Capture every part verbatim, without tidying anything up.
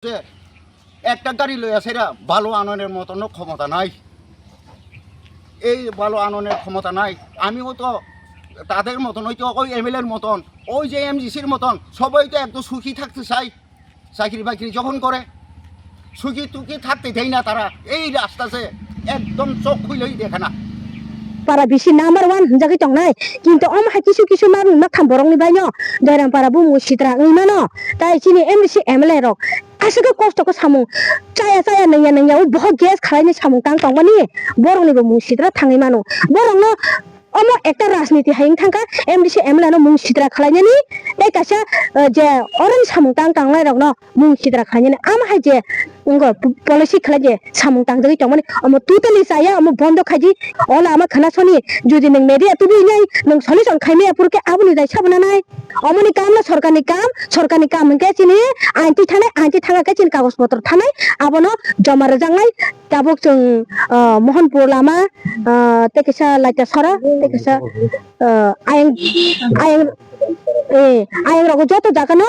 যে একটা গাড়ি লইয়া সেরা ভালো আননের মতনও ক্ষমতা নাই। এই ভালো আননের ক্ষমতা নাই। আমিও তো তাদের মতনই তো, ওই এমএলএর মতন, ওই যে এমডিসির মতন, সবাই তো একদম সুখী থাকতে চাই। চাকরি বাকরি যখন করে, সুখী টুখী থাকতে দেয় না তারা। এই রাস্তা যে একদম চোখ খুলেই দেখে না। Para bisi number one hwnjagwi tongnai, kintu omo hai kisu kisu ma wngma kham borokni baino Doiram para bumung sitra wngwi mano, tai chini M D C M L A rok aswk kosto khe samung chaya chaya nangya nangya o bohok gas khalaini samung tang tongmani borokni bo mung sitra thangwi mano. Borokno omo ekta rajniti hai wng thangkha, M D C M L A no mung sitra khalainani tei kaisa, eh, je oroni samung tang tangnai rokno mung sitra khlainani, ama hai je wngkha, p-, policy khlai je samung tangjagwi tongmani, omo totally chaya, omo bondo khaidi. O lama khana soni, jodi nwng media tubui nai, nwng solution khaimaya phuru khe aboni jai sabo nanai. Omoni kam no sorkarni kam, sorkarni kam hwnkhe chini ain twi thanai, ain twi thangkhe chini kagoj potro thanai, abono joma rwjaknai. Tabuk chwng, ah, Mohanpur lama, ah, tei kisa Laita Sora, tei kisa, ah, ayang, ayang, eh, ayang rogo joto jaga no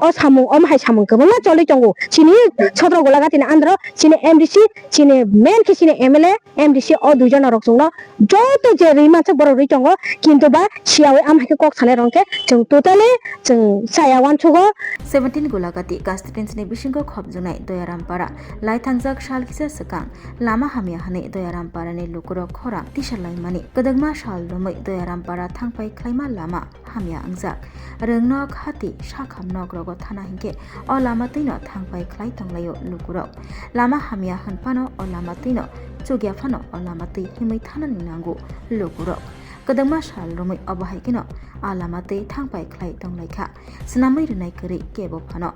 o samung, omo hai samung kwbangma choli tongo. Chini Sotro Golaghati ni under o chini M D C, chini main khe chini M L A, M D C o dui jona rok chwngno joto je rwi mansak borok rwi tongo, kintu ba siyawi am hai khe kok sanai rok khe chwng totally chwng chaya uansugo. Seventeen Golaghati constituency ni bisingo khopjwnai Doyarampara lai thangjak sal kisa swkang lama hamya hwnwi Doyarampara ni lukurok khorang tisa laimani. Kwdwkma sal romwi Doyarampara thangpai khlaima lama hamya wngjak. Rwngnok hati sakham nok rogo thana hinkhe o lama twino thangpai khlai tonglaio lukurok. Lama hamya hwn phano o lama twino chukya phano o lama twi himwi thanani nango lukurok. Kwdwkma sal romwi obo hai kheno a lama twi thangpai khlai tonglaikha. Swnamwi rwnai kwrwi kebo phano.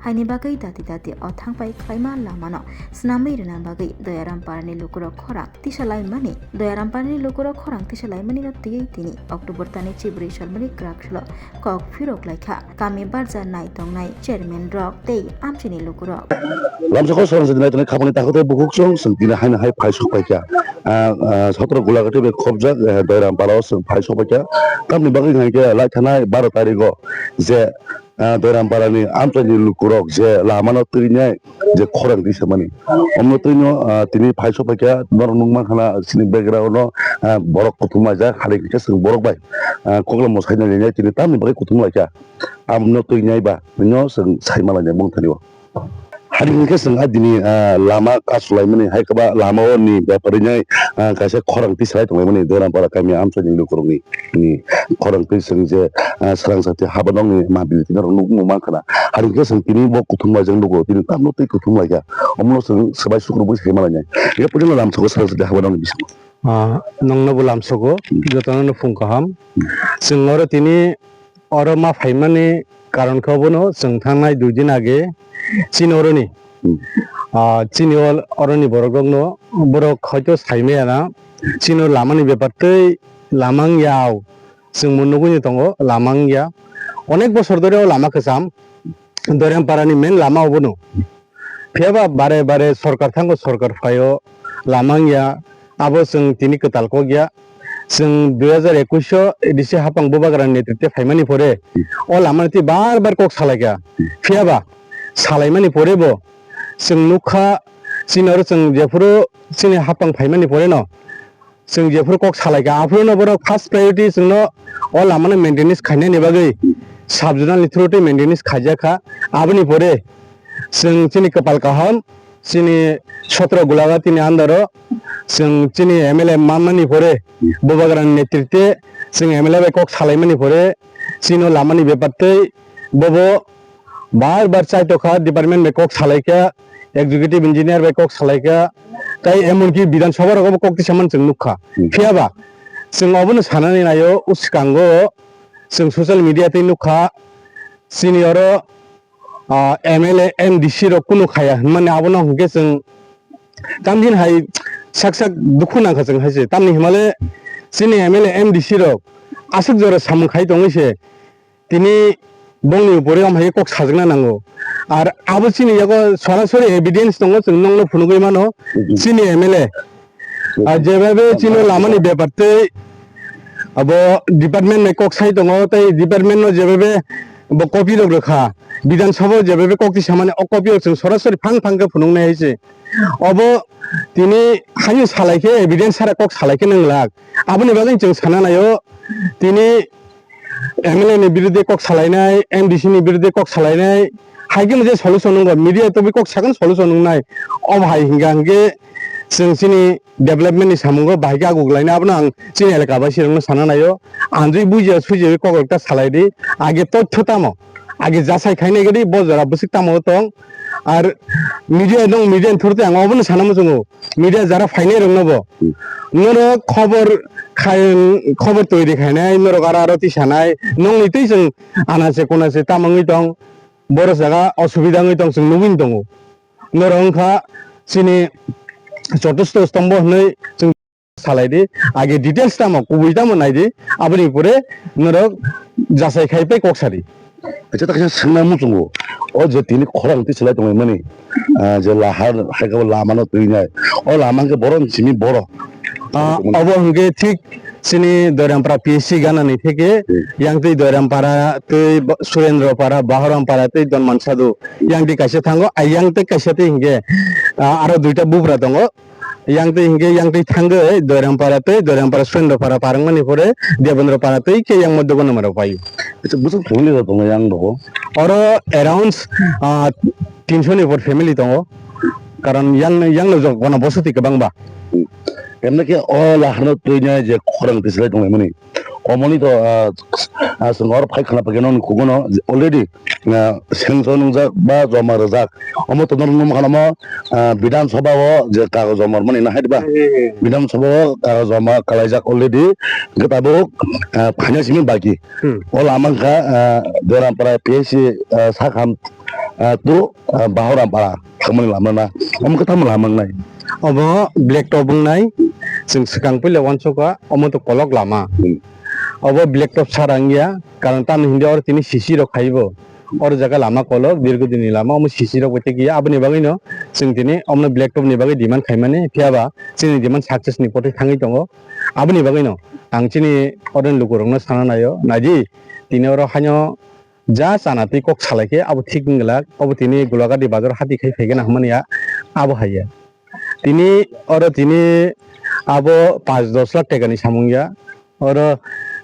Haini bagwi dati dati o thangpai khlaima lamano swnamwi rwna bagwi Doyaram parani lukurok khorang tisa laimani. Doyaram parani lukurok khorang tisa laimanino twiwi tini October tani chibrwi salmani kwrak salo kok phirok laikha kami barja nai tongnai chairman rok tei amchini lukurok. Lamsoko sorang sadi nai tongnai khapangni takhuk tei bukhuk chwng chwng tini haino hai phai sok paikha. Ah, ah, sotro Golaghati bai khopjak, eh, Doiram parao chwng phai sok paikha. Tamni bagwi hwnkhe lai thanai baro tarigo je, ah, Doiram parani amchaini lukurok je lamano twinai je khorang twi samani. Omno twino, ah, tini phai sok paikha, norok nukmankha na chini background-o, ah, borok kuthum laijak, hari hwnkhe chwng borok bai, ah, koklam mwsai nai tini tamni bagwi kuthum laikha. Amno twinai ba, hwnwi chwng sai malainai bongthani o. Hari hwnkhe chwng a dini, ah, lama kasulaimani hai khe ba lama o ni bepari nai, ah, kaisa khorang twi salai tonglaimani Doiram para kami amchaini lukurokni. Ni khorang twi chwng je, ah, swrang sati haba nokni ma bibitino rok nukmung mankha na. Hari hwnkhe chwng tini bo kuthum laijak nugo, tini tamno twi kuthum laikha. Omono chwng swbai sukrubwi sai malainai. Ye puila lamsoko swrang sati haba nokni bisingo. Ah, nongno bo lamsoko, jotono no phung kaham. Chwng oro tini oro ma phaimani karon khe obono chwng thangnai dui din age chini oroni, Hmm. ah, chini ol-, oroni borok rokno borok hoito saimaya na chini lamani bepar tei lama wngya o chwngbo nugwi tongo lama wngya onek bosor dhore o lama kwcham Doiram parani main lama obono. Phiya ba bare bare sorkar thango, sorkar phaio, lama wngya, abo chwng tini kwtal kok ya. Chwng dui hajar ekwis o A D C hapang Bubagrani netritwe phaimani pore, o lamani twi bar bar kok salaikha. Phiya ba salaimani pore bo chwng nukha, chini oro chwng jephuru chini hapang phaimani pore no, chwng jephuru kok salaikha, aphuru no borok first priority chwngno o lamano maintenance khainani bagwi sub zonal ni through twi maintenance khaijakha. Aboni pore chwng chini kwpal kaham, chini sotro Golaghati ni under o chwng chini M L A manmani pore, Bubagrani netritwe chwng M L A bai kok salaimani pore chini o lamani bepar tei bobo bar bar chaitokha, department bai kok salaikha, executive engineer bai kok salaikha, tai emonki Bidhan Sabha rogo bo kok tisamani chwng nukha. Hmm. Phiya ba chwng obono sanani naio, uskango chwng social media tei nukha, chini oro, ah, M L A, M D C rok kunu khaya hwnmani abono hwnkhe chwng tamhin hai sak sak dukhu nangkha chwng hai se. Tamni hwnmale chini M L A, M D C rok aswk jora samung khai tongwi se tini bongni upore om hai kok sajakna nango. Ar abo chini yago sorasori evidence tongo, chwng nokno phunugwi mano. Mhm. Chini M L A, ah, jebabe chini lamani bepar tei abo department ni kok sai tongo, tei department no jebabe bo copy rok rwkha, Bidhan Sabha o jeba kok twi samani o copy rok chwng sorasori phang phang khe phunuknai hai se. Obo tini haino salai khe evidence sara kok salai khe nwnglak. Aboni bagwi chwng sana naio tini M L A ni birude kok salainai, M D C ni birude kok salainai, hai khe je solution wngkha, media to kok sakhe solution wngnai. Obo hai hingkha hingkhe chwng chini development ni samungo bahai khe aguklaina, abono ang chini elaka baisirokno sana naio. Anjui bujiya sujiya kok ekta salai di, age totho tamo, age jasai khainai gadi bo jora bwswk tamo tong. Ar media nong media ni thurte ang obono sana muchungo, media jara phainai rokno bo norok khobor khai, khobor toiri khainai, norok aro aro tisanai, nongni twi chwng anase kunase tamo wngwi tong, boro jaga osubida wngwi tong, chwng nugwi tongo. Norok wngkha chini chotusto stombo hwnwi chwng salai di, age details tamo, kubui tamo nai di, aboni pore norok jasai khai pai kok sari. Acha ta kaisa swngna muchungo, o je tini khorang twi salai tongmani, ah, je lahar hai khe lama no twi nai, o lama hwnkhe boro ni simi boro. Ah, obo hwnkhe thik chini Doirampara P S C gana ni theke, hmm, yang twi Doirampara twi Surendra Para, Bahoram Para twi Donman Sadu, yang twi kaisa thango, ayang twi kaisa twi hwnkhe, ah, aro duita bubra tongo. Yang twi hwnkhe yang twi thangwi Doirampara tei Doirampara Surendra Para parwngmani pore Debendra Para tei khe yang Madhubana maro pai. Acha, bwswk family rok tongo yang rogo? Oro around, ah, tinsho ni por family tongo. Karon yang, yang no jok bono bosoti kwbang ba. Hmm. Emne khe o laharno twinai je khorang tislai tonglaimani. Omoni to, ah, ah, chwng oro phai khwna paikhe nokni kugono already, ah, sanction wngjak ba joma rwjak. Omo to norok nukmankha omo, ah, Bidhan Sabha o je kagoj joma rwmani na hai ba? Hmm, hmm, hmm. Bidhan Sabha o kagoj joma kalaijak already. Hwnkhe tabuk, ah, phaina simi baki. Hmm. O lama wngkha, ah, Doirampara P S C, ah, Sakham, ah, to, ah, Bahorampara thangmani lama na. Omo khe tamo lama wngnai? Obo black top wngnai. Chwng swkang puila uansukha, omo to kolok lama. Hmm. Obo black top sara wngya, karon tamni hwndi oro tini C C rok khaibo. Oro jaga lama kolok, dirgo dinni lama, omo C C rok bai tei kiya. Aboni bagwino chwng tini omono black top ni bagwi demand khaimani, phiyaba chini demand success ni poti thangwi tongo. Aboni bagwino ang chini oroni lukurokno sana naio, naidi tini oro haino ja chana twi kok salai khe abo thik wng glak, obo tini Gulagadi bazar hati khai phaikhe na hwnmani ya, abo hai ya. Tini oro tini abo panch dos lakh taka ni samung ya, oro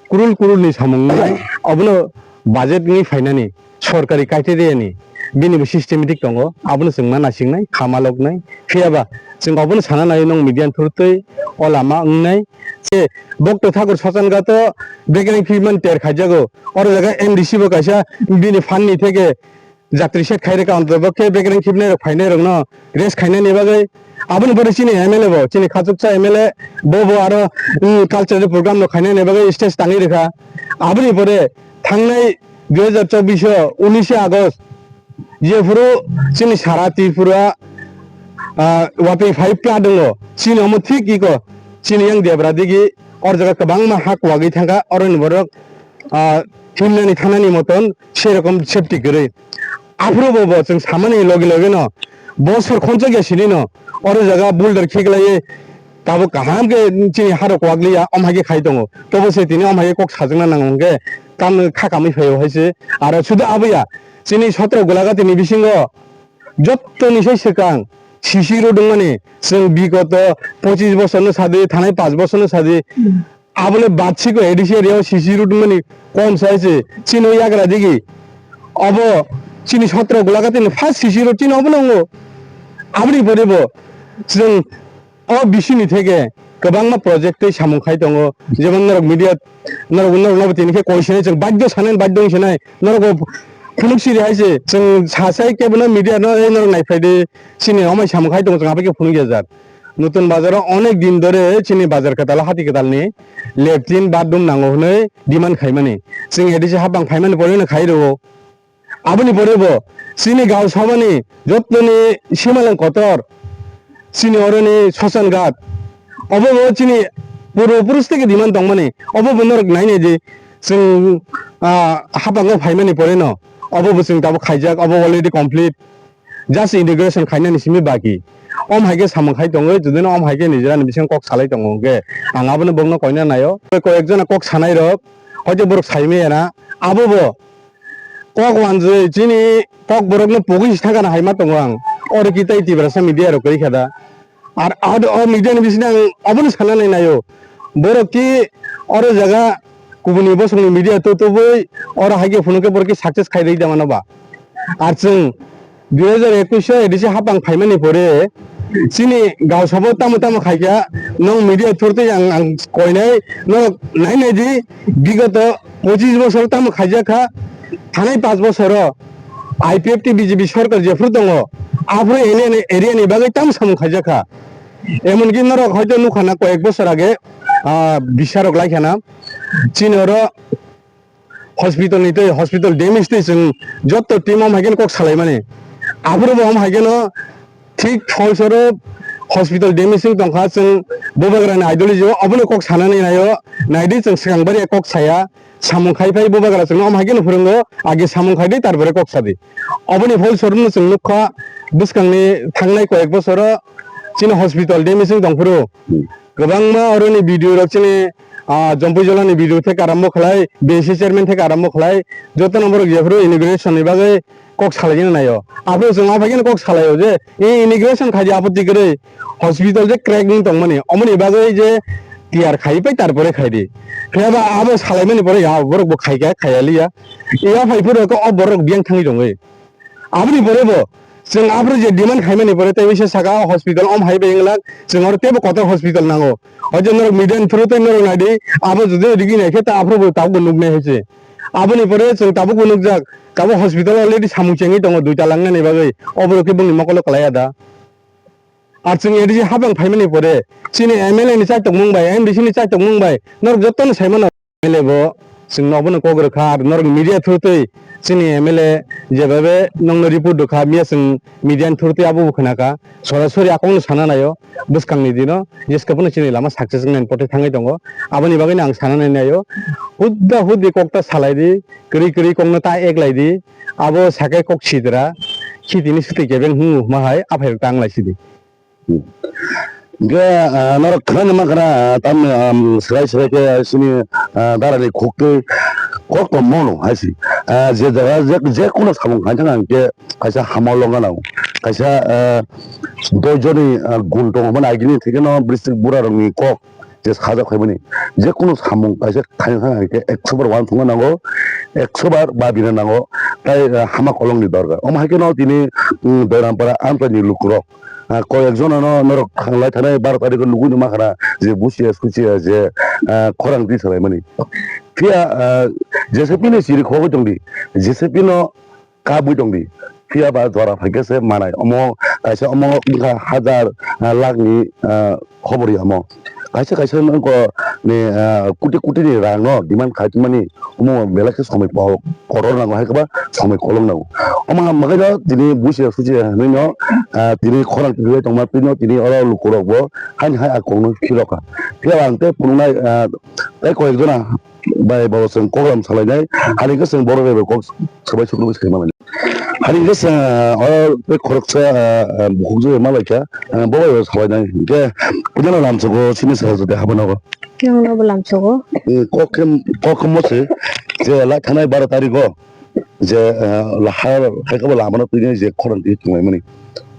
kurul kurul ni samung wngwi obono budget wngwi phainani sorkari criteria ni bini bo systematic tongo, abono chwng ma naisingnai, kha ma loknai, phiyaba chwng obono sana nai nong media ni through twi o lama wngnai. Je Bhakta Thakur Sachan Ghat o bekereng phimani ter khaijago, oro jaga M D C bo kaisa bini fund ni theke jatri set khai rwkha, ontobok khe bekereng khibnai rok phainai rokno rest khainani bagwi. Aboni pore chini M L A bo, chini khachuksa M L A bo, bo aro, mm, cultural program no khainani bagwi stage tangwi rwkha. Aboni pore thangnai dui hajar chobbish o unishe August jephuru chini sara Tripura, ah, watwi phai pla dongo, chini omo thik iko chini yang Debra digi or jaga kwbangma ha kuwagwi thangkha, oroni borok, ah, himnani thanani moton serokom safety kwrwi. Aphuru bo, bo chwng samani logi logi no bosor khonchok ya sini no oro jaga boulder khiklaiwi tabuk kaham khe chini harok wagliya om hai khe khai tongo. Tobo se tini om hai khe kok sajakna nango hwnkhe tam kha kamwi phaio hai se. Aro sudu aboya chini sotro Gulagati ni bisingo jottoni sai swkang C C road wngmani chwng bigoto pochis bosor no sadi, thanai panch bosor no sadi. Abole batsiko A D C area o C C road mani kom sai se chini yagra digi. Obo chini sotro Gulagati ni first C C road chini obo nongo. Aboni pore bo chwng o bisini theke kwbangma project tei samung khai tongo. Jemon norok media norok, norok no tini khe koi sinai chwng baddo sanai baddo wng sinai norok bo phunuk siri hai se chwng sa sai kebo no media no ei norok nai phai di chini omai samung khai tongo chwng abai khe phunuk ya jar. Nutun bazar o onek din dore chini bazar kwtal o hati kwtal ni latrine bathroom nango hwnwi demand khaimani. Chwng A D C habang phaimani pore no khai rwo. Aboni pore bo chini Gao Sabha ni jottoni simalang kotor chini oroni Sachan Ghat obo bo chini purbo purush theke demand tongmani obo bo norok nainai di chwng, ah, habang o phaimani pore no obo bo chwng tabuk khaijak obo already complete. Just integration khainani simi baki. Om hai khe samung khai tongo, judino om hai khe nijera ni bising kok salai tongo hwnkhe ang abono bokno koina naio. Koi ekjona kok sanai rok, hoito borok sai maya na, abo bo kok wanjwi chini kok borokno pogwi si thangkana hai ma tongo ang. Oro ki tei Tiprasa media rok kwrwi kha da? Ar o, o media ni bising ang obono sana nai naio. Borok ki oro jaga kubuni bosongni media to tubui oro hai khe phunuk khe borok ki success khai rwi da mano ba? Ar chwng dui hajar ekwis o A D C hapang phaimani pore chini gausabo tamo tamo khaikha, nwng media through twi ang, ang koinai, nwng nai nai di, bigoto pochis bosor tamo khaijak kha, thanai panch bosoro I P F T B J P sorkar jephru tongo, aphuru area ni, area ni bagwi tamo samung khaijak kha. Emonki norok hoito nukha na koyek bosor age, ah, bisarok laikha na, chini oro hospital ni tei hospital damage tei chwng joto team om hai khe kok salaimani. Aphuru bo om hai kheno thik pholsoro hospital damage wng tongkha, chwng bubagrani ideology o obono kok sanani naio. Naidi chwng swkang bari kok saya, samung khai phai bubagra chwngno om hai kheno phwrwngo, age samung khai di, tarpore kok sadi. Oboni pholsorono chwng nukha bwskangni thangnai koyek bosoro chini hospital damage wng tongphuru. Kwbangma oroni B D O rok chini, ah, Jompui Jolani B D O theke arambo khlai, B S C chairman theke arambo khlai, jotono borok jephuru inauguration ni bagwi kok salaina naio. Aphuru chwng aphai kheno kok salaio je, e inauguration khai di apotti kwrwi, hospital je crack wng tongmani, omoni bagwi je tiyar khai pai tarpore khai di. Phiya ba abo salaimani pore ya borok bo khai kha, khaya liya. Iya phai phuru ko o borok biyang thangwi tongwi. Aboni pore bo chwng aphuru je demand khaimani pore tei bisa saka hospital om hai bai wng lak, chwng oro teibo kotor hospital nango. Hoito norok media ni through tei norok nai di, abo jodi rigi nai khe ta aphuru bo tabuk bo nuknai hai se. Aboni pore chwng tabuk bo nukjak, tabuk hospital already samung chengwi tongo duita langnani bagwi, oborok khe bongni mokolo kwlaiya da. Ar chwng A D C hapang phaimani pore chini M L A ni chaitokmung bai, M D C ni chaitokmung bai norok jotono saimano. M L A bo chwngno obono kok rwkha, ar norok media through twi chini M L A jebabe nokno report rwkha, miya chwng media ni through twi abo bo khwnakha, sorasori a kokno sana naio, bwskangni dino jeske phano chini lama success wngnani pothai thangwi tongo. Aboni bagwino ang sana nai naio, hudda huddi kokta salai di, kwrwi kwrwi kokno ta ek lai di, abo sakai kok sidra, khitini swtwi kebeng hwnwi huma hai aphai rok ta wng lai sidi. Hwnkhe, ah, norok khwnani mankha na, tamni, um, swrai swrai khe sini, ah, darani khuk twi kok tongmano hai se. Ah, je jaga je, je kuno samung khaina thang khe kaisa hama longna nango. Kaisa, ah, doijoni, ah, gun tongo hwnmani agini thikeno bwrwi bura rokni kok je sajak phaimani. Je kuno samung kaisa khaina thang khe ekso bar uansukna nango, ekso bar babina nango, tai, ah, hama kolongni dorkar. Omo hai kheno tini, um, Doirampara amchaini lukurok ah, koyek jonano norok thanglai thanai baro tarikh o nugui numa khana je busia susia je, ah, khorang twi salaimani. Phiya, ah, J C P ni chiri khogwi tongdi, J C P no kabwi tongdi. Phiya ba jora phaikhe se manai. Omo kaisa omo wngkha hajar, ah, lakh ni, ah, khobor ya omo. Kaisa kaisa nokho ni, ah, kuti kuti ni rang no demand khai tongmani. Omo belai khe somoi pol-, kotor nango, hai khe ba somoi kolok nango. Omo ham bagwi no tini busia susia hinwi no, ah, tini khorang twi tongma twi no tini oro lukurok bo haini hai a kokno philokha. Phiya ang tei phunuknai, ah, tei koyek jona bai bo chwng program salainai, hani khe chwng borok bai bo kok swbai swknwi sai manai. Hani khe chwng, ah, oro tei khoroksa, ah, ah, bukhuk jora ma laikha, ah, bo bai bo salainai. Hwnkhe puila no lamsogo sini sara jodi habo nogo. Nwng nobo lamsogo. Eh, kok khe, kok khe mo se, je lai thanai baro tarikh o, je, eh, lahar hai khe bo lama no twi je khorang twi thwnglaimani.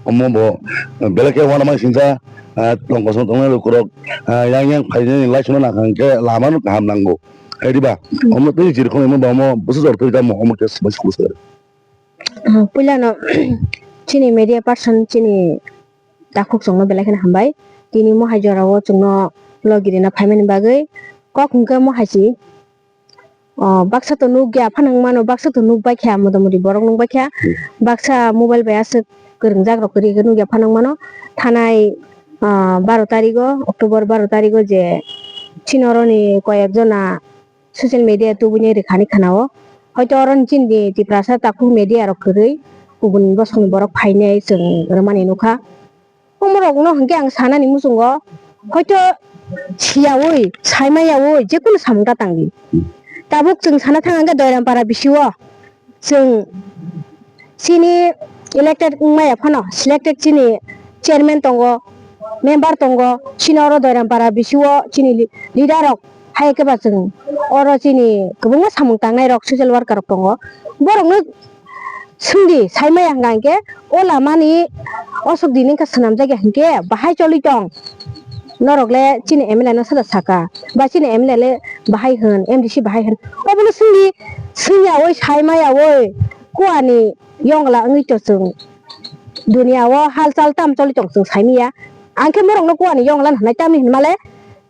Omo bo, eh, belai khe uanama singsa, eh, tong kosong tongnai lukurok, eh, yang yang phainani lai sona nang khe lama no kaham nango. Hai diba? Hmm. Omo twi jiri khonai mo ba omo bwswk jor twi tamo omo khe swbai swkang. Ah, puila no chini media person chini takhuk chwngno belai kheno hambai. Tini mohai jorao chwngno logi rina phaimani bagwi. Kok hwnkhe mohai si, o, baksa to nukya phano wng mano, baksa to nukbai kha, motamoti borok nukbai kha. Hmm. Baksa mobile bai aswk kwrwngjak rok kwrwi khe nukya phano wng mano. Thanai, ah, baro tarigo, October baro tarigo je chini oroni koyek jona social media tubuni rwkhani khana-o. Hoito oro ni chini Tiprasa takhuk media rok kwrwi kubun bosongni borok phainai chwng rwmani nukha. Omorokno hwnkhe ang sanani muchungo hoito siyaui, saimaiyaui jekunu samung ta tangdi. Tabuk chwng sana thang hwnkhe Doirampara bisio chwng chini elected wngmaya phano selected chini chairman tongo, member tongo, chini oro Doirampara bisio chini li-, leader rok Hai khe ba chwng oro chini kwbangma samung tangnai rok social worker rok tongo. Borokno swngdi, saimaya hwnka hinkhe o lamani osuk din wngkha swnamjakya hinkhe bahai choli tong? Norok le chini M L A no sada saka ba chini M L A le bahai hwn, M D C bahai hwn? Obono swngdi, swngyaui saimayaui kuani yongla wngwi to chwng dunia o halchal tam choli tong chwng saimaya. Ang khe borokno kuani yongla hwnai tamni hwnmale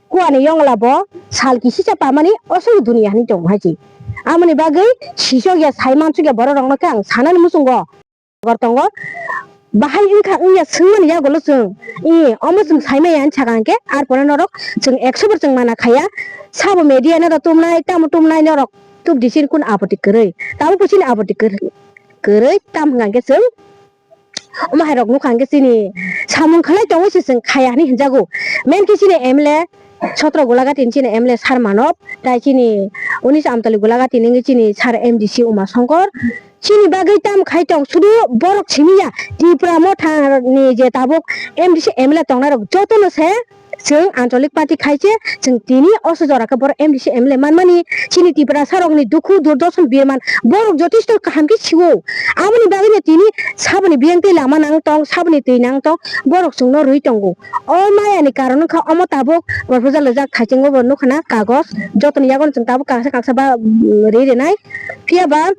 kuani yongla bo sal kisisa pamani osuk dunia hinwi tong hai chi. Amoni bagwi sisok ya sai mansuk ya borok rokno khe ang sanani muchungo. Gor tongo. Bahai wngkha wngya swngmani yagulo chwng. I, omo chwng saimaya hinwi sakha hinkhe, arpore norok chwng ekso bar chwng mana khaya. Sabo media norok tumnai, tamo tumnai norok tubdi chini kun apoti kwrwi. Tabuk bo chini apoti kwrwi, kwrwi tam hwnka hinkhe chwng omo hai rok nukha hinkhe chini samung khlai tongwi se chwng khaya hinwi hinjago. Main khe chini M L A Chotro Golagati ni chini M L A Sar Manob, tai chini unis Amtali Golagati ni chini Sar M D C Uma Songkor. Chini bagwi tam khai tong sudu borok simi ya. Tipra Motha ni je tabuk M D C M L A tongnai rok joto no se chwng ancholik party khai se chwng tini oso jora khe borok M D C M L A man mani. Chini Tiprasa rok ni dukhu durdoson birman borok jotesto kaham khe siwo. Aboni bagwi no tini saboni biyang twi lama nang tong, saboni twi nang tong, borok chwng no rwi tongo. O maya ni karon wngkha omo tabuk proposal rijak thaiching o bo nukha na kagoj, joto ni yago no chwng tabuk kaksa kaksa ba, mm, ri rinai. Phiya ba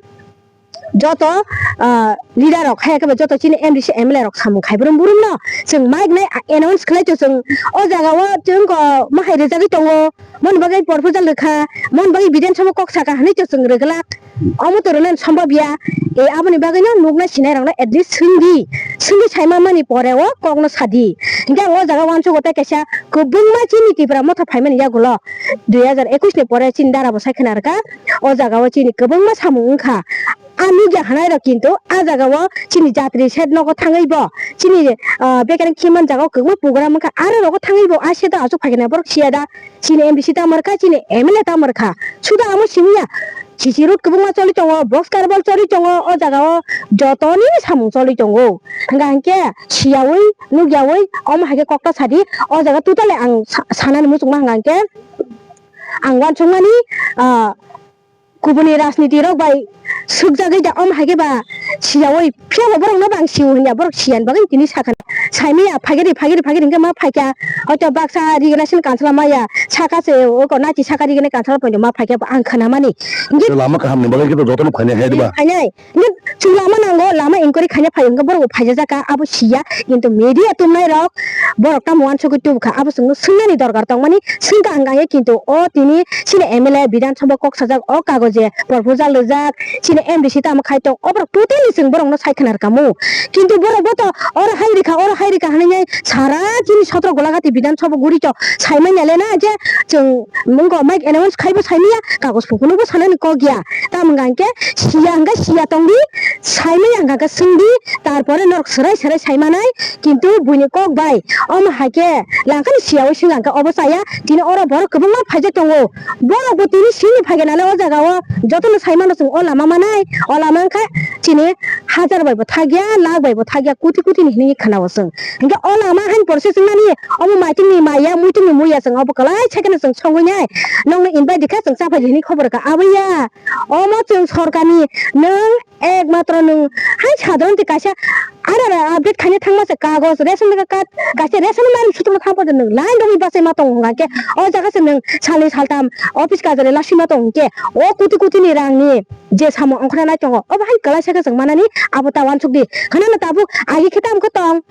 joto, ah, leader rok hai khe ba joto chini M D C M L A rok samung khai brum brum no chwng mic nai announce khlai to chwng o jaga o chwng ko ma hai rijagwi tongo. Mon bagwi proposal rwkha, mon bagwi Bidhan Sabha kok saka hinwi to chwng rwglak. Omo to rwna sombab ya. E, aboni bagwi no nukna sinai rokno at least swngdi. Swngdi saima mani pore o kokno sadi. Hinkhe ang o jaga uansugo tei kaisa kwbangma chini Tipra Motha phaimani yagulo dui hajar ekwis ni pore chini dara bo sai khna rwkha. O jaga o chini kwbangma samung wngkha. A media hanai rok kintu a jaga o chini jatri set nogo thangwi bo chini, ah, bekereng khiman jaga o kwbangma program wngkha. Aro rogo thangwi bo a sedo achuk phaikhe borok siya da. Chini M D C tamo rwkha, chini M L A tamo rwkha. Suda amo simi ya. C C road kwbangma choli tongo, box karbal choli tongo, o jaga o jotoni samung choli tongo. Hwnka hinkhe siyaui, nukyaui, omo hai khe kokta sadi, o jaga totally ang sa-, sanani muchungma hwnka hinkhe ang uansukmani, ah, kubuni rajniti rok bai sukjagwi da omo hai khe ba siyaui. Phiya bo borok no bang sio hinya, borok siyan bagwi tini sakha. Saimaya, phagiri, phagiri, phagiri hinkhe ma phaikha. Oito baksa regional council maya, saka se, oko nachi saka regional council point ma phaikha, ang khwnamani. Hinkhe lama kaham ni bagwi khe to jotono phainai hai diba? Phainai. Hinkhe chwng lama nango, lama inquiry khaina phai hinkhe borok bo phaijajak kha, abo siya. Kintu media tumnai rok, borok tamo uansugwi tubukha, abo chwngno swngnani dorkar tongmani, swngkha ang khe kintu o tini chini M L A Bidhan Sabha kok sajak o kagoje proposal rijak, chini M D C tamo khai tong, o borok totally chwng borokno sai khna rwkha mu. Kintu borok bo to oro hai rikha, oro hai rikha hinwi sara chini sotro Golagati Bidhan Sabha guri to sai manya le na je chwng mungko mic announce khai bo sai manya, kagoj phukunu bo sanani kok ya. Tamo hwnka hinkhe siya hwnka siya tongdi, sai manya hwnka swngdi, tarpore norok swrai swrai sai manai, kintu buini kok bai omo hai khe langkhani siyaui swngkha hinkhe obo chaya, tini oro borok kwbangma phaijak tongo. Borok bo tini sini phai khe nale o jaga o jotono sai mano chwng o lama manai, o lama wngkha chini hajar bai bo thakya, lakh bai bo thakya, koti koti ni hinwi khna o chwng. Hinkhe o lama hain porse chwng nani omo maitung ni maya, muitung ni muya chwng obo kwlai sai kheno chwng songwi nai. Nokno invite rikha chwng cha phai di hinwi khobor rwkha. Aboya omo chwng sorkar ni nwng Ekmatro nwng hai sadharon twi kaisa Aadhaar update khaina thangma se kagoj, ration card, kaisa ration mani sutro thang porjak nwng line rogwi bachai ma tongo hwnka khe o jaga se nwng salnwi saltham office kajari lasima tong hwnkhe o koti koti ni rang ni je samung ongkhorna nai tongo obo hai kwlai sai khe chwng manani abo ta uansuk di. Hwnano tabuk agi khe tamo khe tong.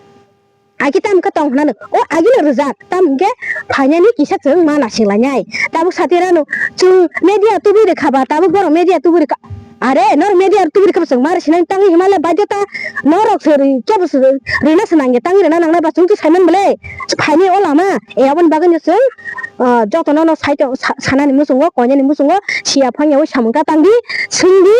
Agi tamo khe tong hwnano, o agino rwjak, tamo hwnkhe phainani kisa chwng ma naisinglainai. Tabuk sati rano chwng media tubui rwkha ba, tabuk borok media tubui rwkha. Are, norok media tubui rwkha ba chwng ma rwsinani tangwi himale baidhota norok se rwi, kebo se rwna se nangya, tangwi rwna nangnai ba chwng twi saiman bwle. Phainai o lama, e aboni bagwino chwng, ah, jotono no sai tong, sa-, sanani muchungo, koinani muchungo, siya phangya o samung ta tangdi, swngdi,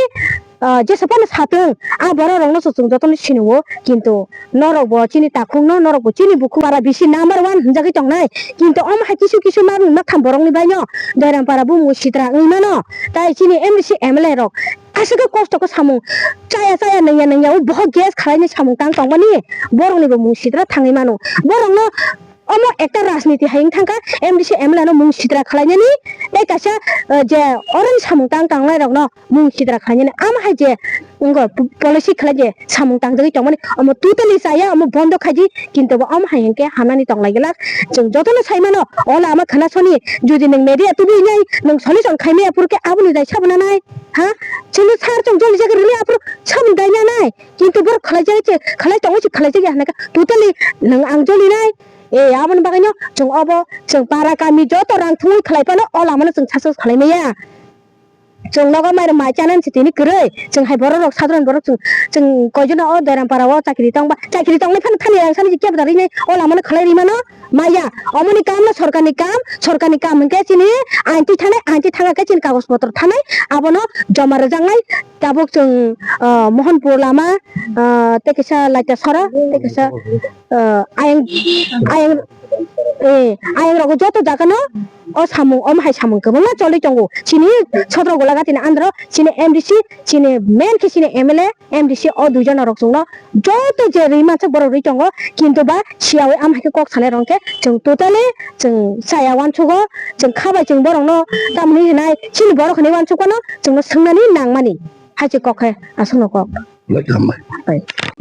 ah, jesa phano satwng, a borok rokno se chwng jotono sinio, kintu norok bo chini takhukno, norok bo chini bukhuk para bisi number one hwnjagwi tongnai, kintu omo hai kisu kisu mabung maktham borokni baino Doiram para bumung sitra wngwi mano, tai chini M D C M L A rok aswk khe kosto khe samung chaya chaya nangya nangya o bohok gas khalaini samung tang tongmani borokni bo mung sitra thangwi mano, borokno Omo ekta rajniti hai wng thangkha, M D C M L A no mung sitra khlainani, tei kaisa, eh, je oroni samung tang tangnai rokno mung sitra khlainani. Ama hai je wngkha po-, policy khlai je samung tangjagwi tongmani, omo totally chaya, omo bondo khaidi, kintu bo omo hai hwnkhe hamnani tonglai glak. Chwng jotono sai mano, o lama khwnasoni, jodi nwng media tubui nai, nwng solution khai maya phuru khe aboni dai sabo nanai, ha? Chwngno sar chwng joli jagwi rwli aphuru saboni dai nanai, kintu borok khlai jagwi se, khlai tongwi se khlai jagwi hwnka, totally nwng ang joli nai. E, aboni bagwino chwng obo, chwng para kami joto rang thumwi khlai phano o lamano chwng success khlai maya. Chwng nogo mairok mai chanani se tini kwrwi. Chwng hai borok rok sadharon borok chwng, chwng koijono o Doiram para o chakri tongba, chakri tongnai phano thani rang sani kebo da rinai o lamano khlai rimano maya. Omoni kam no sorkarni kam, sorkarni kam hwnkhe chini ain twi thanai, ain twi thangkhe chini kagoj potro thanai abono joma rwjaknai. Tabuk chwng, ah, Mohanpur lama, ah, tei kisa Laita Sora, tei kisa, ah, ayang, ayang, eh, ayang rogo joto jaga no o samung, omo hai samung kwbangma choli tongo. Chini Sodro Golaghatini andro chini M D C, chini main khe chini M L A, M D C o duijon rok chwngno joto je rwi mansak borok rwi tongo, kintu ba siyawi am hai khe kok sanai rok khe chwng totally chwng chaya uansugo, chwng kha bai chwng borokno tamni hinai chini borok hinwi uansuk phano chwngno swngnani nangmani hai se kok khe aswkno kok.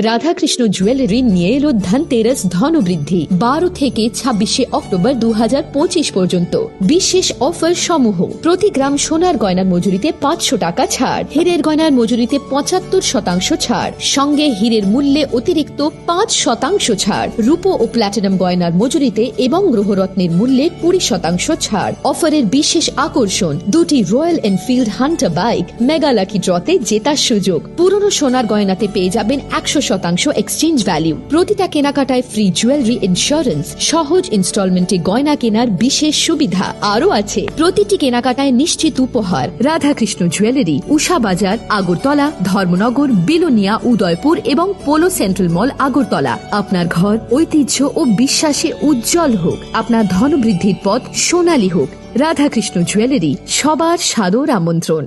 Radhakrishna jewellery নিয়ে এলো ধনতেরাস ধনবৃদ্ধি। বারো থেকে ছাব্বিশে অক্টোবর দু হাজার পঁচিশ পর্যন্ত বিশেষ অফার সমূহ: প্রতি গ্রাম সোনার গয়নার মজুরিতে পাঁচশো টাকা ছাড়, হীরের গয়নার মজুরিতে পঁচাত্তর শতাংশ ছাড়, সঙ্গে হীরের মূল্যে অতিরিক্ত পাঁচ শতাংশ ছাড়, রূপো ও প্ল্যাটিনাম গয়নার মজুরিতে এবং গ্রহরত্নের মূল্যে কুড়ি শতাংশ ছাড়। অফারের বিশেষ আকর্ষণ, দুটি royal Enfield Hunter bike mega lucky ড্রতে জেতার সুযোগ। পুরনো সোনার গয়নাতে পেয়ে যাবেন একশো শতাংশ এক্সচেঞ্জ ভ্যালু। প্রতিটা কেনাকাটায় ফ্রি জুয়েলারি ইন্স্যুরেন্স, সহজ ইনস্টলমেন্টে গয়না কেনার বিশেষ সুবিধা। আরও আছে প্রতিটি কেনাকাটায় নিশ্চিত উপহার। রাধাকৃষ্ণ জুয়েলারি, উষা বাজার, আগরতলা, ধর্মনগর, বিলোনিয়া, উদয়পুর এবং পোলো সেন্ট্রাল মল, আগরতলা। আপনার ঘর ঐতিহ্য ও বিশ্বাসে উজ্জ্বল হোক, আপনার ধনবৃদ্ধির পথ সোনালী হোক। রাধাকৃষ্ণ জুয়েলারি, সবার সাদর আমন্ত্রণ।